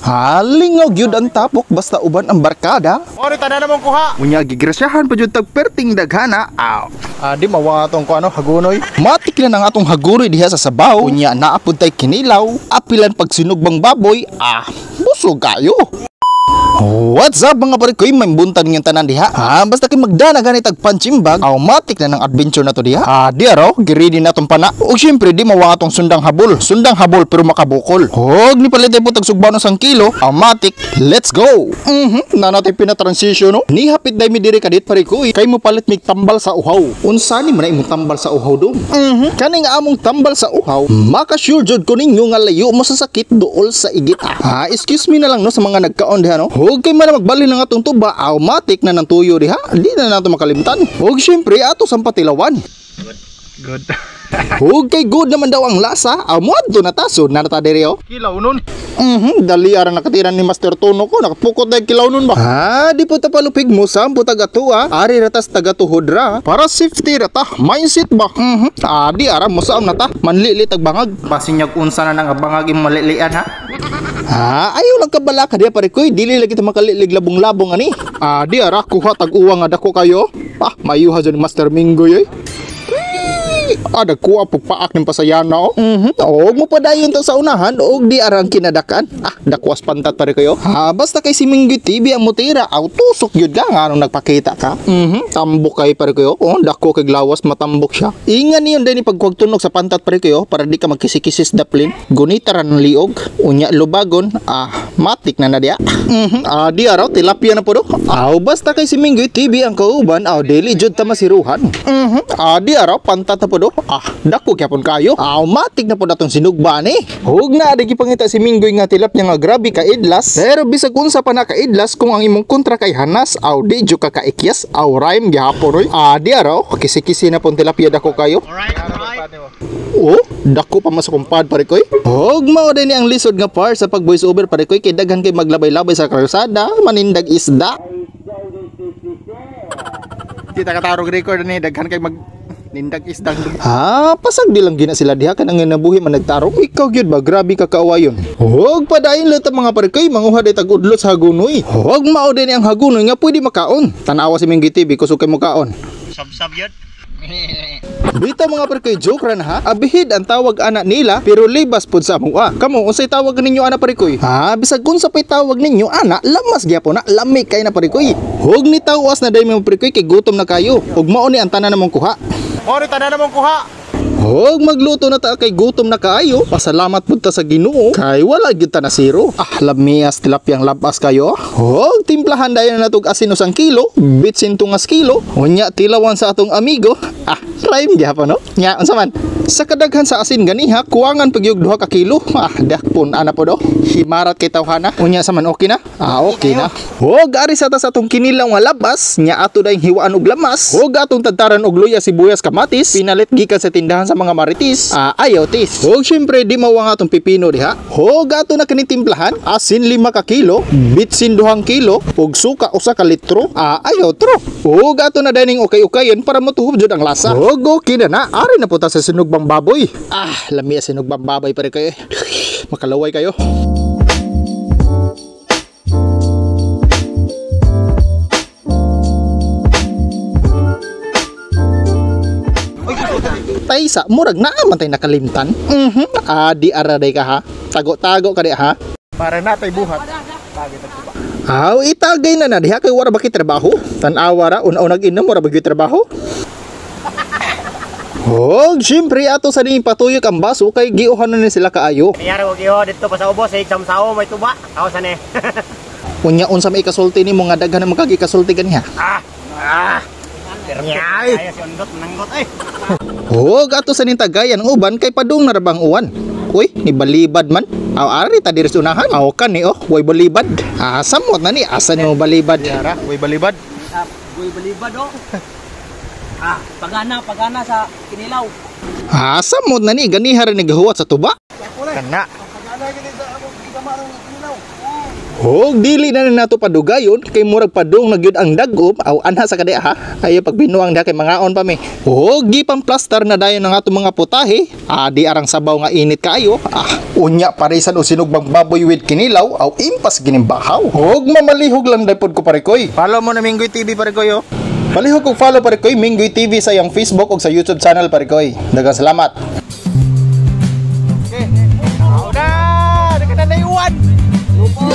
Halingaw gyud ang tapok basta uban ang barkada. Ori tanan namong kuha. Unya gigrasyahan pa jud tag perting daghana. Aw. Di mawa atong kuano hagunoy. Matik na ang atong hagunoy diha sa sabaw. Unya naa pud tay kinilaw, apilan pag sinugbang baboy. Ah, busog kayo. What's up mga pare koy, may buntag niyang tanan diha. Basta kay magdana gani tag punching bag, automatic na ng adventure na to diha. Di araw, giready na tong pana. Ug syempre di mawa atong sundang habol. Sundang habol pero makabukol. Hog ni palit po tag sugbano sang kilo, automatic, let's go. Na natin pina-transition no. Ni hapit day mi diri kadit pare koy, kay mo palit mig tambal sa uhaw. Unsa ni man imong tambal sa uhaw dong? Kaning among tambal sa uhaw, maka-sure jud ko ninyo nga layo mo sa sakit duol sa igit. Excuse me na lang no sa mga nagkaon diha no. Huwag kay man magbalhin ng atong tuba, automatic na ng tuyo diha. Di na nato makalimtan. Huwag syempre ato sa patilawan. Good. Huwag kay good naman daw ang lasa, amuadto na taso na nata diri oh. Kilaw nun. Dali ara nakatira ni Master Tono ko, nakapukot na kilaw nun ba? Di po ta palupig mo sa taga tuwa, ari ratas taga tuhod ra. Para safety ra ta, mindset ba? Di ara mo saam na ta, manlili tag bangag. Basinyag unsa na nang bangag imong malilian ha. Ayaw lang kabala ka diya pare koy, dili lagi ta makalilig labong-labong ani. Di ara kuha tag uwang nga dako kayo. Mayuha jud ni Master Minggoy oy. Dagkuha pugpaak ning pasayana oh. Og mo padayon ta sa unahan og di arang kinadakan. Dakwas pantat pare kayo. Basta kay si Minggoy TV ang mutira, aw tusok gyud ka nganong nagpakita ka. Tambok kay pare kayo. Oh, dako kay lawas matambok siya. Ingan niyon din pagkuwag tunog sa pantat pare kayo para di ka magkisikisis daplin. Gunita ra ng liog, unya lubagon, matik na na diya. Di araw tilapia na po do. Aw basta kay si Minggoy TV ang kauban, aw dili jud ta masiruhan. Di araw pantat na po do. Dako gyapon kayo. Automatic na po datong sinugba ni. Hug na adi gipangita si Minggoy nga tilapia nga grabe ka idlas. Pero bisag unsa pa na ka idlas kung ang imong kontra kay hanas, aw di jud ka kaikyas, aw rhyme gihapon oy. Di araw kisi-kisi na pon tilapia dako kayo. Alright, alright. Oh, dako pa mas kumpad pare koy. Hug mao din ang lisod nga part sa pag voice over pare koy kay daghan kay maglabay-labay sa kalsada, manindag isda. Kita katarog record ni daghan kay mag nindag isdang. Pasag di lang gina sila diha kanang nabuhi man nagtarong. Ikaw gyud ba grabe ka kaawayon. Huwag padayon lang mga pare koy manguha day tag udlot sa hagunoy. Huwag mao din ang hagunoy nga pwede makaon. Tan-awa si Minggoy TV kusog kay mokaon. Sab-sab yun. Bitaw mga pare koy joke ra na ha. Abihid ang tawag ana nila pero libas pud sa amoa. Kamo unsay tawag ninyo ana pare koy? Bisag unsa pay tawag ninyo ana, lamas gyapon na, lami kay na pare koy. Hug ni tawas na day mga pare koy kay gutom na kayo. Ug mao ni ang tanan namong kuha. Ori tanan namong kuha. Hug magluto na ta kay gutom na kaayo. Pasalamat pud ta sa Ginoo kay wala gyud ta nasiro. Lamias tilapiyang labas kayo. Hug timplahan dayon na natog asin usang kilo, bitsin tungas kilo. Unya tilawan sa atong amigo. Rhyme gyapon no. Nya unsa man? Sa kadaghan sa asin ganiha kuwangan pagyug 2 ka kilo. Dakpon ana po do. Himarat kay tawhana. Unya sa man okay na? Okay na. Hug ari sa ta sa atong kinilaw nga labas, nya ato dayong hiwaan og lamas. Hug atong tadtaran og luya, sibuyas, kamatis, pinalit gikan sa tindahan sa mga maritis. Ayaw tis. Hug syempre di mawang atong pipino diha. Hug ato na kini timplahan, asin 5 ka kilo, bitsin 2 kilo, ug suka 1 ka litro. Ayaw tro. Hug ato na dining ukay-ukayon para motuhob jud ang lasa. Hug okay na na. Ari na po ta sa sinugbang baboy. Lami sinugbang baboy pare kayo. Makalaway kayo. Taysa, murag naa man tay nakalimtan. Di ara day ka ha. Tago-tago ka di ha. Para na tay buhat. Aw, itagay na na diha kay wara ba kay trabaho. Tan-awa ra una-unag inom wara ba gyud trabaho. Hog, syempre ato sa ding patuyok ang baso kay giuhan na ni sila kaayo. Niyari og iho didto pa sa ubos, eh, samsao may tuba. Aw sa ni. Unya unsa may ikasulti nimo nga daghan na magkagikasulti ganiha. Nyay. Ay si undot nanggot ay. Hog ato sa ning tagayan ang uban kay padung na ra bang uwan. Uy, ni balibad man. Aw ari ta diri sa unahan. Aw kan ni oh, way balibad. Samot na ni asa ni mo balibad. Yara, way balibad. Way balibad oh. Pagana, pagana sa kinilaw. Samot na ni ganiha ra nagahuwat sa tuba. Kana. Hog dili na nato padugayon kay murag padung na gyud ang dagom aw anha sa kadi ha. Ayo pagbinuang diha kay mangaon pa mi. Hog gipang-plaster na dayon ang atong mga putahe. Adi arang sabaw nga init kaayo. Unya parisan og sinugbang baboy with kinilaw aw impas ginimbahaw. Hog mamalihog lang daypod ko parekoy. Follow mo na Minggoy TV parekoy oh. Palihog og follow parekoy Minggoy TV sa iyang Facebook ug sa YouTube channel parekoy. Daghang salamat. Okay. Una, di ka na naiwan. Lupo.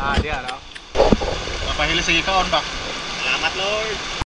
Ah, diya, no? Mapahili sa ikaon ba? Salamat Lord.